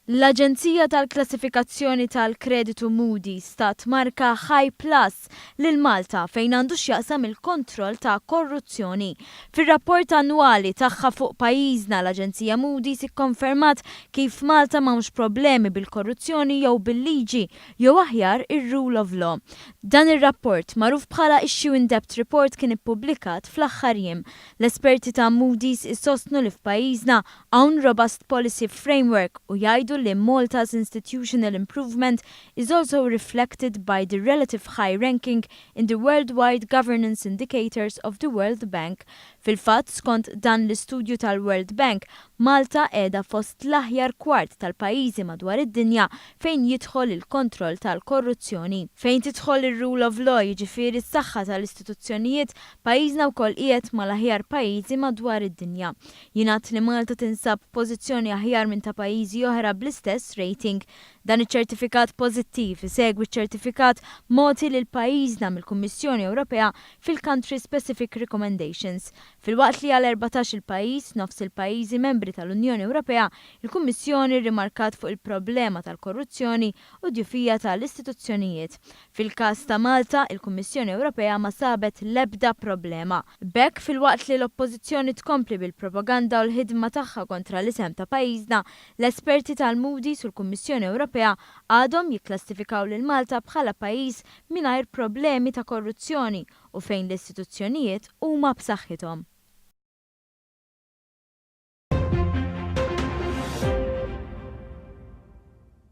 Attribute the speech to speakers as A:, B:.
A: L-aġenzija tal-klassifikazzjoni tal-kreditu Moody's tat marka High Plus lil Malta fejn għandu x'jaqsam il-kontroll ta' korruzzjoni. Fir-rapport annwali tagħha fuq pajjiżna, l-aġenzija Moody's ikkonfermat kif Malta m'hawnx problemi bil-korruzzjoni jew bil-liġi, jew aħjar ir-rule of law. Dan ir-rapport, magħruf bħala Issue in-Depth Report, kien ippubblikat fl-aħħar jiem. L-esperti ta' Moody's isostnu li f'pajjiżna hawn robust policy framework u jgħidu li Malta's institutional improvement is also reflected by the relative high ranking in the worldwide governance indicators of the World Bank. Fil-fatt, skont dan l-istudju tal-World Bank, Malta qiegħda fost l-aħjar kwart tal-pajjiżi madwar id-dinja fejn jidħol il-kontroll tal-korruzzjoni. Fejn tidħol ir-rule of law, jiġifieri s-saħħa tal-istituzzjonijiet, pajjiżna wkoll qiegħed mal-aħjar pajjiżi madwar id-dinja. Jingħad li Malta tinsab pożizzjoni aħjar minn ta' pajjiżi oħra bl-istess rating. Dan iċ-ċertifikat pożittiv isegwi ċertifikat mogħti lil pajjiżna mill-Kummissjoni Ewropea fil-Country Specific Recommendations. Filwaqt li għal 14 il-pajjiż, nofs il-pajjiżi membri tal-Unjoni Ewropea, il-Kummissjoni rimarkat fuq il-problema tal-korruzzjoni u djufija tal-istituzzjonijiet. Fil-każ ta' Malta, il-Kummissjoni Ewropea ma sabet l-ebda problema. B'hekk, filwaqt li l-Oppożizzjoni tkompli bil-propaganda u l-ħidma tagħha kontra l-isem ta' pajjiżna, l-esperti tal-Moody's u l-Kummissjoni Ewropea għadhom jikklassifikaw lil Malta bħala pajjiż mingħajr problemi ta' korruzzjoni u fejn l-istituzzjonijiet huma b'saħħithom.